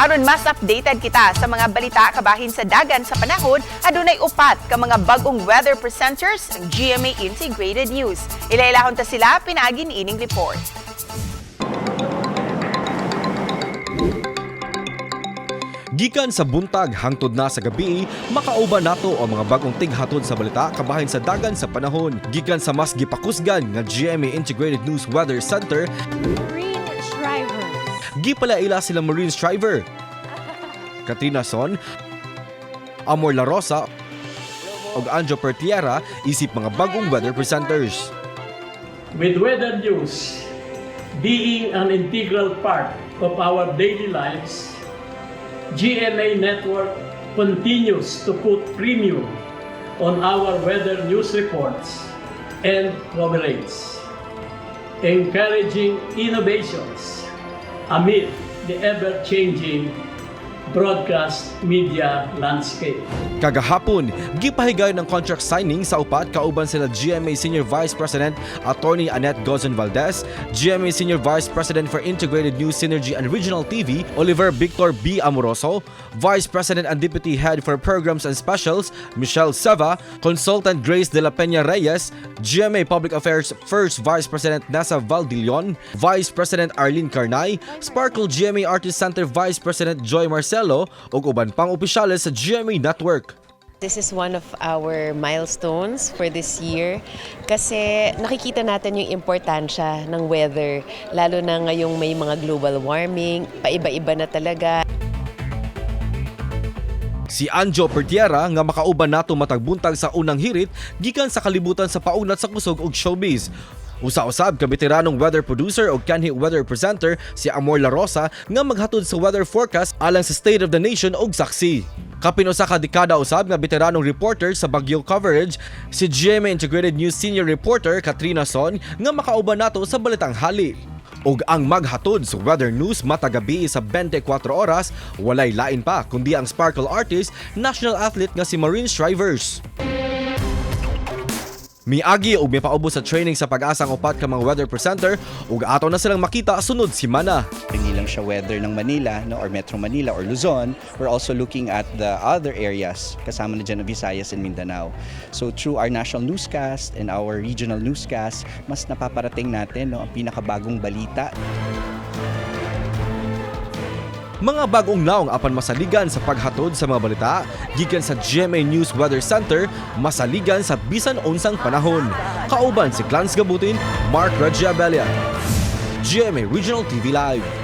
Aron mas updated kita sa mga balita kabahin sa dagan sa panahon, adunay upat ka mga bag-ong weather presenters ang GMA Integrated News. Ilailahon ta sila pinaagi niining report. Gikan sa buntag hangtod na sa gabi, makauban nato ang mga bagong tighatod sa balita kabahin sa dagan sa panahon. Gikan sa mas gipakusgan nga GMA Integrated News Weather Center, Marine Shrivers. Gipalaila sila Marine Striver, Katrina Son, Amor La Rosa, ug Anjo Pertiera isip mga bagong weather presenters. With weather news being an integral part of our daily lives, GMA Network continues to put premium on our weather news reports and coverage, encouraging innovations amid the ever-changing broadcast media landscape. Kagahapon, gipahigayon ang contract signing sa upat kauban sila GMA Senior Vice President Attorney Annette Gozon Valdez, GMA Senior Vice President for Integrated News Synergy and Regional TV Oliver Victor B. Amoroso, Vice President and Deputy Head for Programs and Specials Michelle Seva, Consultant Grace de la Peña Reyes, GMA Public Affairs First Vice President Nasa Valdillon, Vice President Arlene Carnay, Sparkle GMA Artist Center Vice President Joy Marcelo ug uban pang opisyales sa GMA Network. This is one of our milestones for this year kasi nakikita natin yung importansya ng weather, lalo na ngayong may mga global warming, paiba-iba na talaga. Si Anjo Pertiera nga makauban nato matag buntag sa unang hirit gikan sa kalibutan sa paunat sa kusog ug showbiz. Usa-usab ka veteranong weather producer ug kanhi weather presenter si Amor La Rosa nga maghatod sa weather forecast alang sa State of the Nation ug Saksi. Kapin usa ka dekada usab nga veteranong reporter sa bagyo coverage si GMA Integrated News Senior Reporter Katrina Son nga makauban nato sa Balitang Hali. Ug ang maghatod sa weather news matagabi sa 24 oras, walay lain pa kundi ang sparkle artist, national athlete nga si Marine Shrivers. Miagi og mipaubos sa training sa Pag-asa ang upat ka mga weather presenter ug ato na silang makita sunod semana. Hindi lang siya weather ng Manila, no, or Metro Manila or Luzon. We're also looking at the other areas, kasama na dyan ang Visayas and Mindanao. So through our national newscast and our regional newscast, mas napaparating natin, no, ang pinakabagong balita. Mga bagong naong apan masaligan sa paghatod sa mga balita gikan sa GMA News Weather Center, masaligan sa bisan unsang panahon. Kauban si Clans Gabutin, Mark Reggie Abella. GMA Regional TV Live.